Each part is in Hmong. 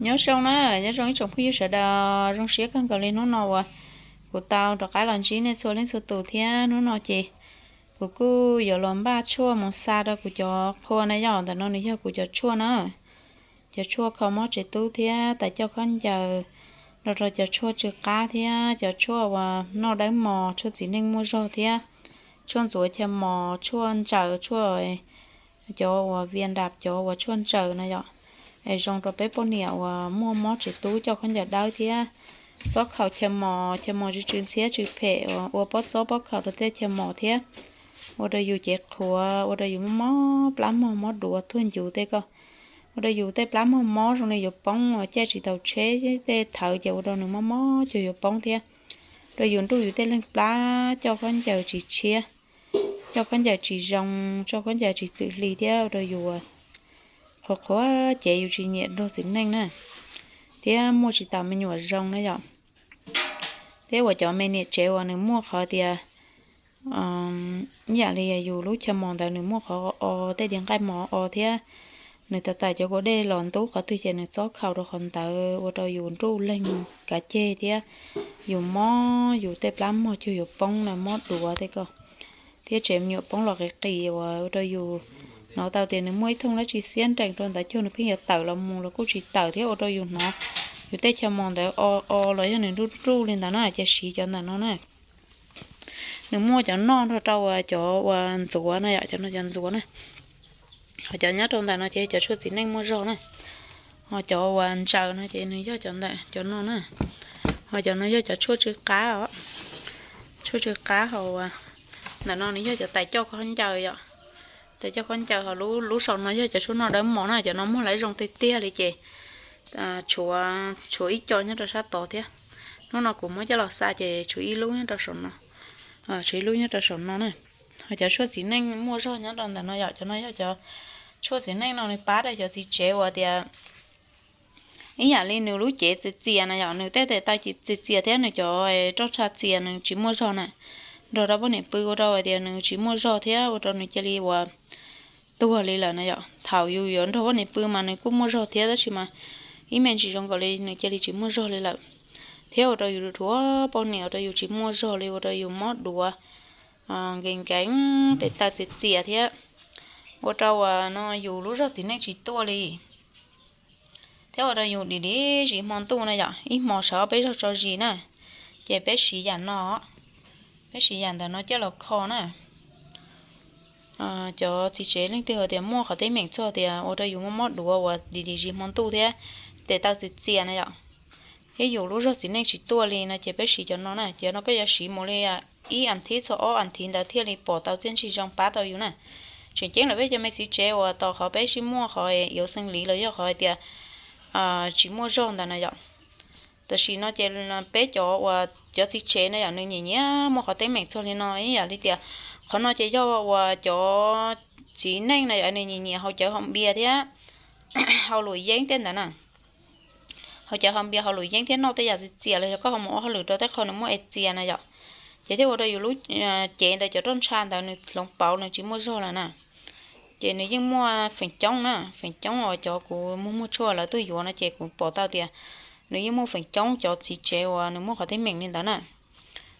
Nyob zoo na, nyob zoo ib tsoom phooj ywg sawv daws, zoo siab kawg nkaus li hnub no uas kuv tau rov qab los ntsib nej txhua leej txhua tus thiab. Hnub no ces kuv kuj yuav los npaj tshuaj mus xa rau kuv cov qhua na yom. Ntawm no nws yog kuv cov tshuaj na, cov tshuaj kho mob tsev tub thiab tais coj khaub ncaws, nrog rau cov tshuaj tsw qab thiab cov tshuaj uas noj dawb mos, tshuaj txiv neej muaj zog thiab tshuaj ntxuav chaw mos, tshuaj ntsaws, tshuaj cov uas vias nram, cov uas tshuaj ntsaws na yom. Es zoo rau peb poj niam uas muaj mob tsev tub coj khaub ncaws dawb thiab txob khaus chaw mos, chaw mos tsw tsw ntxhiab tsw phem, ua pob txob pob khaus rau tej chaw mos thiab ua rau yus cev qhuav, ua rau yus mob mob plab mog, mob duav tuag ncuv tej ko, ua rau yus tej plab mog mob zoo li yuav poob, caij tsis taus tsheb tej thawv ces ua rau nws mob mob cuag yuav poob thiab, rau yus nruj yus tej leeg plab, coj khaub ncaws tsis tshiab, coj khaub ncaws tsis zoo, coj khaub ncaws tsis txwm hli thiab ua rau yus qhuav qhuav cev, yus tsis nyiam nrog txiv neej na, thiab muaj tsis taus me nyuam zoo na yom. Thiab uas cov me niam tsev uas nws muaj qhov tias ib yam li yus lub chaw mos ntawd nws muaj qhov o, tej diav nqaij mos o thiab nws tawm tawm cov kua dej los ntub qhov twg ces nws txob khaus rau qhov ntawd ua rau yus nruj leeg kav ceg thiab yus mob, yus tej plab mog cuag yuav poob na, mob duav tej ko, thiab tsev me nyuam poob los qis qis uas ua rau yus hnov tau tias nws muaj ib thooj dab tsi xiab nrees rau ntawd cuag nws pheej yuav tawm los mus los kuj tsis tawm thiab ua rau yus hnov yus tej chaw mos ntawd o o los yog nws nruj nruj li ntawd na ces siv cov ntawm no na. Nws muaj cov noj nrog rau uas cov uas ntxuav na yom, cov no cov ntxuav na. Ho cov nyob rau ntawm no ces cov tshuaj txiv neej muaj zog na. Ho cov uas ntsaws no ces nws yog cov ntawm cov no na. Ho cov no yog cov tshuaj tsw qab os. Tshuaj tsw qab ho uas ntawm no nws yog cov tais coj khaub ncaws yom. Tais coj khaub ncaws ho lub lub saum no yog cov tshuaj noj dawb mos na, cov no muag lawv zoo tiag tiag li ces tshuav tshuav ib co nyob rau sab tod thiab. Hnub no kuv muab coj los xa ces tshuav ib lub nyob rau saum no, tshuav ib lub nyob rau saum no na. Ho cov tshuaj txiv neej muaj zog nyob rau ntawm no yom, cov no yog cov tshuaj txiv neej no nws pab rau cov txiv tsev uas tias ib yam li nws lub cev txias txias na yom, nws tej tes taw txias txias thiab nws cov roj ntsha txias nws tsis muaj zog na, nrog rau poj niam pw ua rau hais tias nws tsis muaj zog thiab ua rau nws cia li uas tuag li lawm na yom. Thaum yus yuav nrog poj niam pw mas nws kuj muaj zog thiab tab sis mas ib me ntsis zoo nkaus li nws cia li tsis muaj zog li lawm, thiab ua rau yus dhuav poj niam ua rau yus tsis muaj zog li, ua rau yus mob duav, nkees nkees, tes taw txias txias thiab ua rau uas no yus lub zog txiv neej tsis tuaj li. Thiab ua rau yus dim dim zis hmo ntuj na yom, ib hmo sawv ob peb zaug tso zis na, ces peb siv yam no, peb siv yam ntawm no coj los kho na. Cov txiv tsev leej twg tias muaj qhov teeb meem txog tias ua rau yus mob mob duav uas dim dim zis hmo ntuj thiab tes taw txias txias na yom, thiab yus lub zog txiv neej tsis tuaj li no ces peb siv cov no na. Cov no koj yuav siv mus li ib as thiv txog ob as thiv ntawd thiaj li pom tau txiaj ntsig zoo pab tau yus na. Tseem ceeb lawm peb cov me txiv tsev uas tos qhov peb sib muaj qhov yuav xeeb lis los yog qhov hais tias tsis muaj zog ntawd na yom. Tam sim no ces peb cov uas cov txiv tsev na yom, nws nyiam nyiam muaj qhov teeb meem txog li no ib yam li tias qhov no ces yog uas cov txiv neej na yom, nws nyiam nyiam haus cawv haus npias thiab haus luam yeeb tej ntawd na. Haus cawv haus npias haus luam yeeb thiab noj tej yam txias txias los yog koj ho mus ua hauj lwm rau tej qho nws muaj es txias na yom, ces thiaj ua rau yus lub cev ntawd cov roj ntsha ntawd nws hloov pauv nws tsis muaj zog lawm na. Ces nws yeej muaj feem coob na, feem coob uas cov kuv muag muag tshuaj lawv tuaj yuav no ces kuv pom tau tias nws yeej muaj feem coob cov txiv tsev uas nws muaj qhov teeb meem li ntawd na.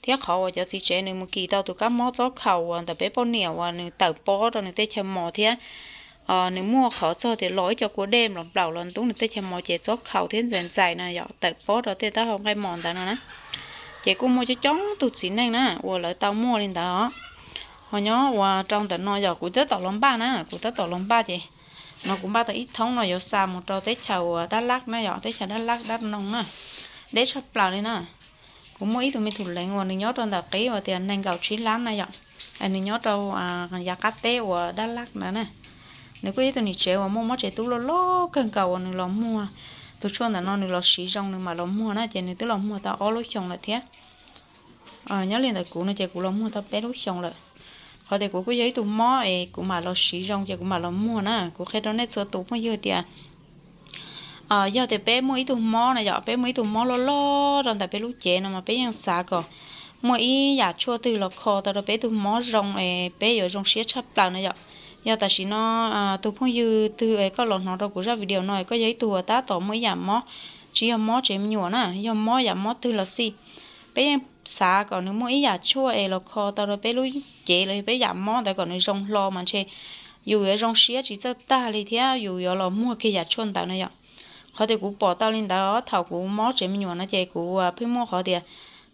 Thiab qhov uas cov txiv tsev nws mus kis tau tus kab mob txob khaus uas ntawm peb poj niam uas nws tawm pob rau nws tej chaw mos thiab nws muaj qhov txog tias los ib co kua dej nplaum nplaum los ntub nws tej chaw mos ces txob khaus thiab ntxais ntxais na yom, tawm pob rau tej taub hau nqaij mos ntawd no na. Ces kuj muaj coob coob tus txiv neej na uas lawv tau muaj li ntawd os. Ho nyob uas rau ntawm no yog kuv tab tom los npaj na, kuv tab tom los npaj ces no kuv npaj tau ib thoob no yuav xa mus rau teb chaws uas Dab Lab na yom, teb chaws Dab Lab Dab Noo na, deb tshaj plaws li na. Kuv muaj ib tug me tub leev uas nws nyob rau ntawm qib uas tias nees nkaum tsib lab na yom, nws nyob rau yav qab teb uas Dab Lab ntawd na. Nws kuj yog ib tug niam tsev uas muaj mob tsev tub loj loj kawg nkaus uas nws los muag tus tshuaj ntawm no nws los siv zoo nws mam los muag na, ces nws twb los muag tau ob lub xyoo lawm thiab. Nyob li ntawm kuv no ces kuv los muag tau peb lub xyoo lawm. Qhov tias kuv kuj yog ib tug mob es kuv mam los siv zoo ces kuv mam los muag na. Kuv qhia rau nej txhua tus phooj ywg tias yog tias peb muaj ib tug mob na yom, peb muaj ib tug mob loj loj rau ntawm peb lub cev no mas peb yeej xav kom muaj ib yam tshuaj twg los kho tau rau peb tug mob zoo es peb yuav zoo siab tshaj plaws na yom. Yog tam sim no tus phooj ywg twg es koj los hnov rau kuv zaj video no, koj yog ib tug uas tab tom muaj ib yam mob, tsis yog mob tsev me nyuam na, yog mob yam mob twg los xij, peb yeej xav kom nws muaj ib yam tshuaj es los kho tau rau peb lub cev los yog peb yam mob ntawd kom nws zoo hlo mas ntshe yus yuav zoo siab tsis txawj tag li thiab yus yuav los muag kiag yam tshuaj ntawd na yom. Qhov tias kuv pom tau li ntawd thaum kuv mob tsev me nyuam no ces kuv pheej muaj qhov tias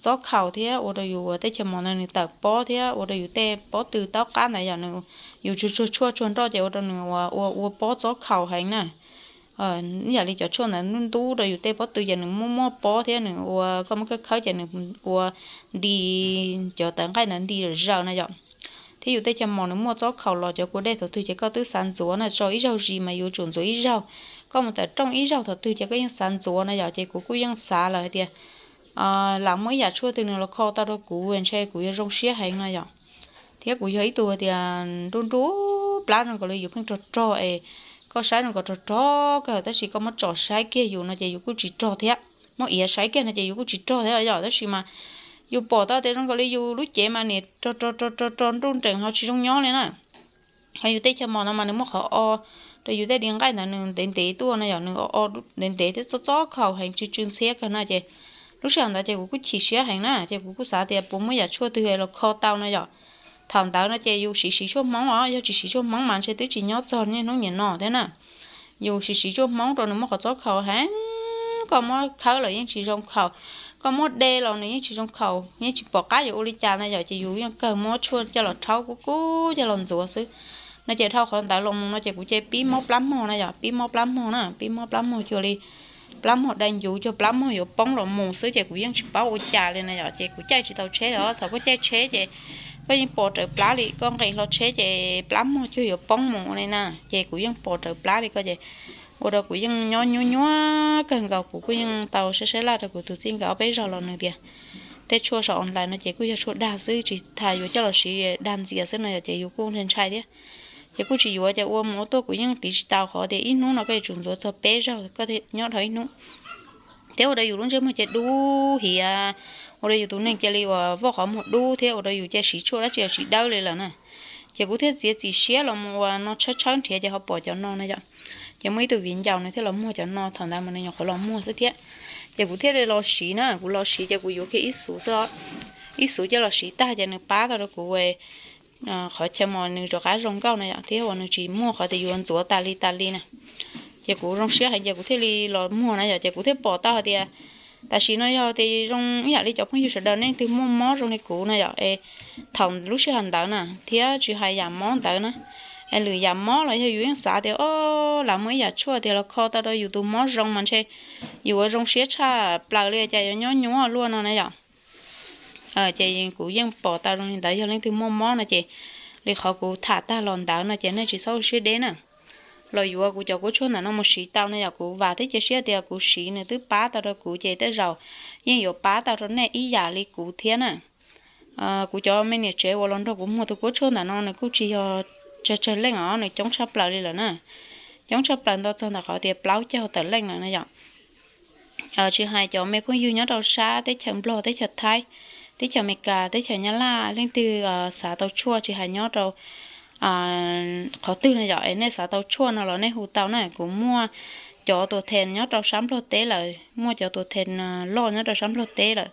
txob khaus thiab ua rau yus teb chaws mos ntawd nws tawm pob thiab ua rau yus tej pob tw taub qab ntawd yom, nws yus tsuag tsuag tshuaj tsuag nroj ces ua rau nws ua ua pob txob khaus heev na. Ib yam li cov tshuaj ntawd ntub ntub rau yus tej pob tw ces nws muaj muaj pob thiab nws ua koj muab khawb khawb ces nws ua nti, cov tawv nqaij ntawd nti zaws na yom. Thiab yus tej chaw mos nws muaj txob khaus los cov kua dej thaum twg ces koj twb xav ntxuav na, tso ib zaug zis mas yuav tsum ntxuav ib zaug. Koj mus tawm rooj ib zaug thaum twg ces koj yeej xav ntxuav na yom, ces kuv kuj yeej xav lawm hais tias lam muaj ib yam tshuaj twg nws los kho tau rau kuv ntshe kuv yuav zoo siab heev no yom. Thiab kuv yog ib tug tias nruj nruj plab zoo nkaus li yus pheej rog rog es koj saib zoo nkaus rog rog kawg tab sis koj muab tsom saib kiag yus no ces yus kuj tsis rog thiab, muab iav saib kiag no ces yus kuj tsis rog thiab yom, tab sis mas yus pom tau tias zoo nkaus li yus lub cev mas nim rog rog rog rog rog nruj nreem ho tsis zoo nyob li na. Ho yus tej chaw mos no mas nws muaj qhov o rau yus tej di nqaij ntawd nws ntev ntev tuaj no yom, nws o ntev ntev thiab txob txob khaus heev tsw tsw ntxhiab kawg na ces lub sij hawm ntawd ces kuv kuj chim siab heev na ces kuv kuj xav tias puas muaj yam tshuaj twg los kho tau no yom. Thaum ntawd no ces yus siv siv tshuaj Hmoob os, yog tsis siv tshuaj Hmoob mas ntshe twb tsis nyob txog niaj hnub niam no thiab na. Yus siv siv tshuaj Hmoob rau nws muaj qhov txob khaus heev, koj muab khawb los yeej tsis zoo khaus, koj muab de los nws yeej tsis zoo khaus, yeej tsis pom qab yuav ua li cas na yom, ces yus yeej kawg muab tshuaj coj los rhaub kub kub coj los ntxuav xwb. No ces dhau qhov ntawd los mus no ces kuv cia li pib mob plab mog na yom, pib mob plab mog na, pib mob plab mog cuag li plab mog dai ncuv cuag plab mog yuav poob los mus xwb ces kuv yeej tsis paub ua cas li na yom, ces kuv caij tsis tau tsheb li os. Thaum koj caij tsheb ces koj yeej pom raws plab li, koj nqis hlo tsheb ces plab mog cuag yuav poob mus ua li na, ces kuv yeej pom raws plab li ko ces ua rau kuv yeej nyob nyuaj nyuaj kawg nkaus. Kuv kuj yeej tau saib saib laj rau kuv tus txij nkawm ob peb zaug los nws tias tej tshuaj saum online no ces kuj yog tshuaj dag xwb, tsis tas yuav coj los siv dag ntxias xwb no yom, ces yus kuj ntshai ntshai thiab. Ces kuj tsis yuav, ces ua mus ua tuaj kuv yeej tiv tsis tau qhov tias ib hnub no koj yuav tsum ntxuav txog peb zaug koj thiaj nyob dhau ib hnub. Thiab ua rau yus lub ntsej muag cia dub hiav, ua rau yus tus neeg cia li uas voj qhov muag dub thiab ua rau yus cia siv tshuaj dab tsi los tsis dawb li lawm na. Ces kuv thiaj txiav txim siab los mus uas no tshawb tshawb nrhiav ces ho pom cov no na yom. Ces muaj ib tug viv ncaus nws thiaj los muag cov no, thaum ntawd mas nws nyuam qhuav los muag xwb thiab. Ces kuv thiaj li los siv na, kuv los siv ces kuv yuav kiag ib xuv xwb, ib xuv coj los siv tag ces nws pab tau rau kuv qhov chaw mos nws rov qab zoo nkauj na yom, thiab uas nws tsis muaj qhov tias yuav ntxuav tas li tas li na. Ces kuv zoo siab heev ces kuv thiaj li los muag na yom, ces kuv thiaj pom tau hais tias tam sim no yog tias zoo ib yam li cov phooj ywg sawv daws nej twg muaj mob zoo li kuv na yom, es thaum lub sij hawm ntawd na thiab tsis hais yam mob ntawd na, es lwm yam mob los yog yus yeej xav tias o, lam muaj ib yam tshuaj tias los kho tau rau yus tus mob zoo mas ntshe yus ua zoo siab tshaj plaws li cas yuav nyob nyuaj luaj no na yom. Ces kuv yeej pom tau zoo li ntawd, yog leej twg muaj mob no ces li qhov kuv tham tag los ntawd no ces nej tsis txhob ua siab deb na. Los yuav kuv cov kuv tshuaj ntawm no mus siv tau no yom, kuv vam thiab cia siab tias kuv siv nws twb pab tau rau kuv ces tej zaum yeej yuav pab tau rau nej ib yam li kuv thiab na. Kuv cov me niam tsev uas los nrog kuv muag tus kuv tshuaj ntawm no nws kuj tsis yog tsawg tsawg leej os, nws coob tshaj plaws li lawm na. Coob tshaj plaws nto txog ntawm qhov tias plaub caug tawm leej lawm na yom. Tsis hais cov me phooj ywg nyob rau sab teb chaws Nplog, teb chaws Thaib, teb chaws Amelikas, teb chaws Nyab Laj, leej twg xav tau tshuaj tsis hais nyob rau qhov twg no yom, es nej xav tau tshuaj no los nej hu tau na. Kuv muaj cov tuam thees nyob rau sab Nplog teb lawm, muaj cov tuam thees loj nyob rau sab Nplog teb lawm.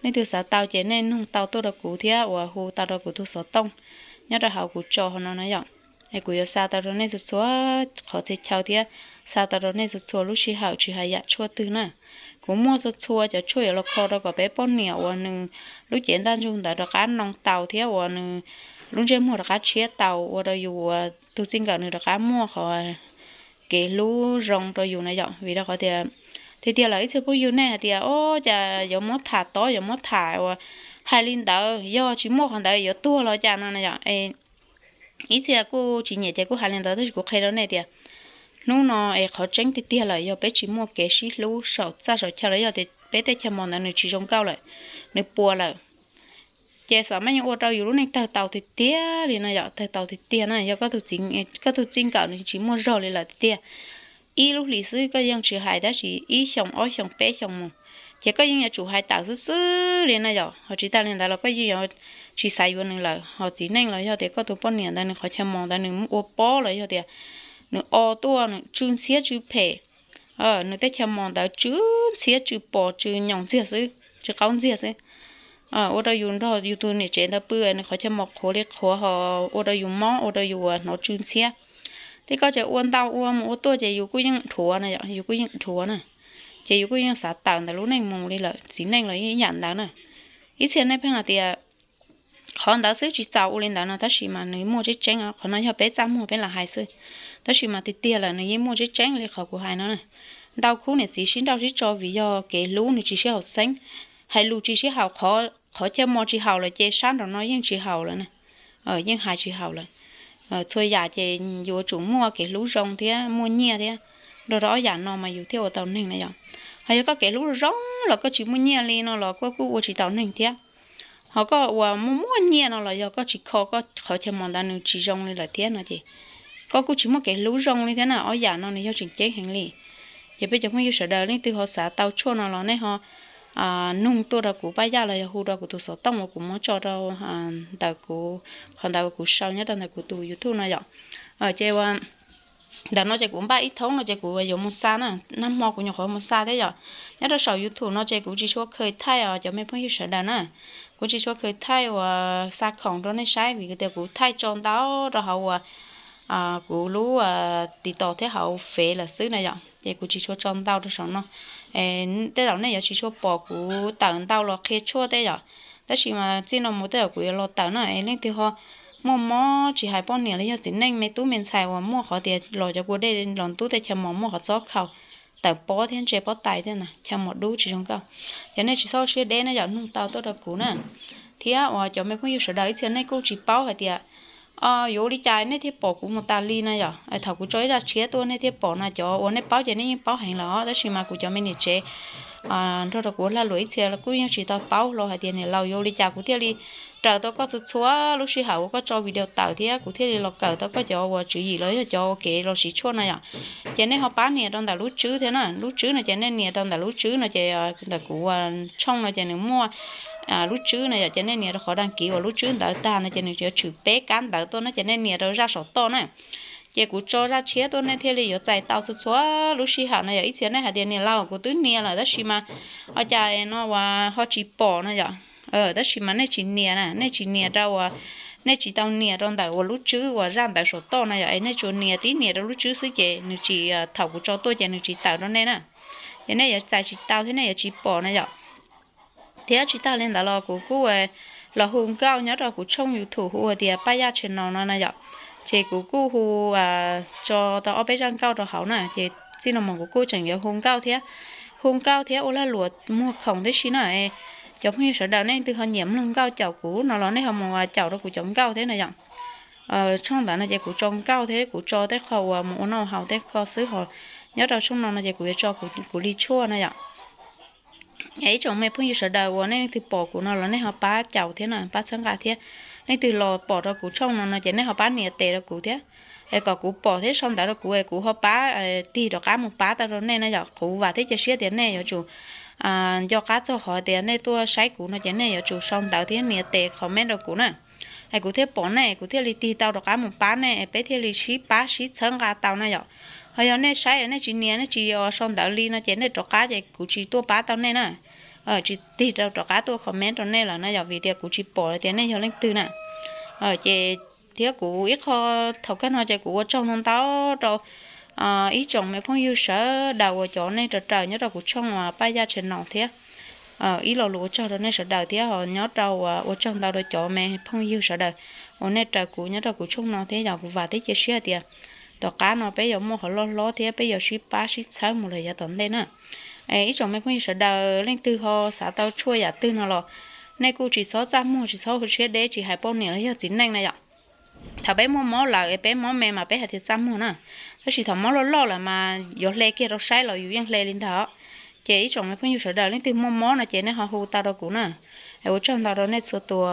Leej twg xav tau ces nej nug tau tuaj rau kuv thiab uas hu tau rau kuv tus xov tooj nyob rau hauv kuv tso hauv no na yom. Es kuv yuav xa tau rau nej txhua txhua qhov txhia chaw thiab xa tau rau nej txhua txhua lub sij hawm tsis hais yam tshuaj twg na. Kuv muaj txhua txhua cov tshuaj yuav los kho rau kom peb poj niam uas nws lub cev ntaj ntsug ntawd rov qab noo tau thiab uas nws lub ntsej muag rov qab tshiab tau, ua rau yus uas tus txij nkawm nws rov qab muaj qhov kev hlub zoo rau yus na yom. Vim rau qhov tias tiag tiag lawm ib txhia phooj ywg nej hais tias o, cas yuav muab tham tob, yuav muab tham uas hais li ntawd, yog tsis muaj qhov ntawd yuav tuag los cas no na yom. Ib txhia kuj tsis nyiam ces kuj hais li ntawd, tab sis kuv qhia rau nej tias hnub no es qhov tseeb tiag tiag lawm yog peb tsis muaj kev sib hlub saum txaj saum chaw los yog tias peb tej chaw mos ntawd nws tsis zoo nkauj lawm, nws puas lawm, ces xam maj yeej ua rau yus lub neej tawg tau tiag tiag li no yom, tawg tau tiag tiag na. Yog koj tus txij nkawm nws tsis muaj zog li lawm tiag tiag, ib lub hlis xwb koj yeej tsis hais tab sis ib xyoos ob xyoos peb xyoos mus, ces koj yeej yuav tsum hais tawm xwb xwb li na yom. Ho tsis tas li ntawd los koj yeej yuav tsis xav yuav nws lawm. Ho txiv neej los yog tias koj tus poj niam ntawd nws qhov chaw mos ntawd nws muab ua pob los yog tias nws o tuaj nws tsw ntxhiab tsw phem, nws tej chaw mos ntawd tsw ntxhiab tsw pos tsw nyoos ntxiag xwb, tsw qaub ntxiag xwb. Ua rau yus nrog yus tus niam tsev ntawd pw nws qhov chaw mos qhuav li qhuav ho ua rau yus mob ua rau yus hnov tsw ntxhiab. Tej koj ces ua ntau ua mus ua tuaj ces yus kuj yeej dhuav na yom, yus kuj yeej dhuav na. Ces yus kuj yeej xav tawm ntawm lub neej mus li lawm, txiv neej los yeej ib yam ntawd na. Ib txhia nej pheej hais tias qhov ntawd xwb tsis txaus ua li ntawd no, tab sis mas nws muaj tseeb tseeb, qhov no yog peb txaj muag peb lam hais xwb. Tab sis mas tiag tiag lawm nws yeej muaj tseeb tseeb li qhov kuv hais no na. Ntau khub niam txiv sib nrauj sib tso vim yog kev hlub nws tsis sib haum xeeb, hais lus tsis sib haum, qhov chaw mos tsis haum lawm ces sab nraum no yeej tsis haum lawm na, yeej hais tsis haum lawm. Txhua yam ces yuav tsum muaj kev hlub zoo thiab muaj nyiaj thiab, nrog rau ob yam no mas yus thiaj ua tau neeg na yom. Ho yog koj kev hlub zoo los koj tsis muaj nyiaj li no los koj kuj ua tsis tau neeg thiab. Ho koj uas muaj muaj nyiaj no los yog koj tsis kho koj qhov chaw mos ntawd nws tsis zoo li lawm thiab no ces koj kuj tsis muaj kev hlub zoo li thiab na. Ob yam no nws yog tseem ceeb heev li. Ces peb cov phooj ywg sawv daws leej twg ho xav tau tshuaj no los nej ho nug tuaj rau kuv Paj Yaj los yog hu rau kuv tus xov tooj uas kuv muab tso rau ntawm kuv, qhov ntawd uas kuv sau nyob rau ntawm kuv tus YouTube no yom. Ces ua ntawm no ces kuv npaj ib thoob no ces kuv yuav mus xa na, nag hmo kuv nyuam qhuav mus xa thiab yom. Nyob rau saum YouTube no ces kuv tsis tshua khaws thaij os cov me phooj ywg sawv daws na. Kuv tsis tshua khaws thaij uas xa khoom rau nej saib vim tias kuv thaij tso ntau rau hauv uas kuv lub TikTok thiab hauv Fev lawm xwb na yom, ces kuv tsis tshua tso ntau rau saum no. Tej zaum nej yuav tsis tshua pom kuv tawm ntau los qhia tshuaj tej yom, tab sis mas txij no mus tej zaum kuv yuav los tawm na. Es leej twg ho muaj mob tsis hais poj niam los yog txiv neej me tub me ntxhais uas muaj qhov tias los cov kua dej los ntub tej chaw mos muaj qhov txob khaus, tawm pob thiab ntse pob tais thiab na, chaw mos dub tsis zoo nkauj, ces nej tsis txhob siab deb na yom, nug tau tuaj rau kuv na. Thiab uas cov me phooj ywg sawv daws ib txhia nej kuj tsis paub hais tias yuav ua li cas nej thiaj pom kuv mus tas li na yom. Thaum kuv tso ib zaj tshiab tuaj nej thiaj pom na, cov uas nej paub ces nej yeej paub heev lawm os, tab sis mas kuv cov me niam tsev nrog rau kuv lag luam ib txhia kuj yeej tsis tau paub hlo hais tias niam laus yuav ua li cas kuv thiaj li raws tau koj txhua txhua lub sij hawm uas koj tso video tawm thiab kuv thiaj li los kawm tau koj cov uas tswv yim los yog cov uas kev los siv tshuaj na yom. Ces nej ho pab nias rau ntawm lub tswb thiab na, lub tswb no ces nej nias rau ntawm lub tswb no ces ntawm kuv uas tshooj no ces nws muaj lub tswb na yom, ces nej nias rau qhov daj kiv uas lub tswb ntawd tag no ces nws yuav tshwm peb kab ntawv tuaj na, ces nej nias rau zaj saum toj na. Ces kuv tso zaj tshiab tuaj nej thiaj li yuav txais tau txhua txhua lub sij hawm na yom. Ib txhia nej hais tias niam laus kuv twb nias lawm tab sis mas ho cas no uas ho tsis pom no yom. Tab sis mas nej tsis nias na, nej tsis nias rau uas, nej tsis tau nias rau ntawm uas lub tswb uas zaj ntawv saum toj no yom, es nej tsuas nias tib nias rau lub tswb xwb ces nws tsis, thaum kuv tso tuaj ces nws tsis tawm rau nej na. Ces nej yuav txais tsis tau thiab nej yuav tsis pom na yom. Thiab tsis tag li ntawd los kuv kuj los hu nkauj nyob rau kuv tshooj YouTube hu ua tias Paj Yaj Channel no na yom. Ces kuv kuj hu tso tau ob peb zaj nkauj rau hauv na, ces txij no mus kuv kuj tseem yuav hu nkauj thiab, hu nkauj thiab ua lag luam muag khoom tib si na. Cov phooj ywg sawv daws nej twg ho nyiam mloog nkauj caum kuv no los nej ho mus caum rau kuv cov nkauj thiab na yom. Tshooj ntawd no ces kuv tso nkauj thiab kuv tso tej qho uas mus ua noj haus tej qho xwb ho. Nyob rau tshooj no no ces kuv yuav tso kuv li tshuaj na yom. Ib tsoom me phooj ywg sawv daws uas nej leej twg pom kuv no los nej ho pab caum thiab na, pab txhawb nqa thiab. Leej twg los pom rau kuv tshooj no no ces nej ho pab nias tes rau kuv thiab, es kom kuv pom thiab sau ntawv rau kuv es kuv ho pab tig rov qab mus pab tau rau nej na yom. Kuv vam thiab cia siab tias nej yuav tsum nco qab txog qhov tias nej tuaj saib kuv no ces nej yuav tsum sau ntawv thiab nias tes comment rau kuv na. Es kuv thiaj pom nej, kuv thiaj li tig tau rov qab mus pab nej, peb thiaj li sib pab sib txhawb nqa tau na yom. Ho yog nej saib nej tsis nias nej tsis sau ntawv li no ces nej rov qab ces kuv tsis tuaj pab tau nej na. Tsis tig rau rov qab tuaj comment rau nej lawm na yom, vim tias kuv tsis pom tias nej yog leej twg na. Ces thiab kuv ib qho thaum kawg no ces kuv ua tsaug ntau ntau rau ib tsoom me phooj ywg sawv daws uas cov nej raws raws nyob rau kuv tshooj uas Paj Yaj Channel thiab. Ib lo lus ua tsaug rau nej sawv daws thiab ho nyob rau uas ua tsaug ntau rau cov me phooj ywg sawv daws uas nej raws kuv nyob rau kuv tshooj no thiab yom. Kuv vam thiab cia siab hais tias tom qab no peb yuav muaj qhov loj hlob thiab peb yuav sib pab sib txhawb mus lawm yav tom ntej na. Ib tsoom me phooj ywg sawv daws leej twg ho xav tau tshuaj yam twg no los nej kuj tsis txhob txaj muag tsis txhob hu siab deb tsis hais poj niam los yog txiv neej na yom. Thaum peb muaj mob lawm es peb mob me mas peb hais tias txaj muag na, tab sis thaum mob loj loj lawm mas yuav hle kiag rau saib los yus yeej hle li ntag. Ces ib tsoom me phooj ywg sawv daws leej twg muaj mob no ces nej ho hu tau rau kuv na. Es ua tsaug ntau rau nej txhua tus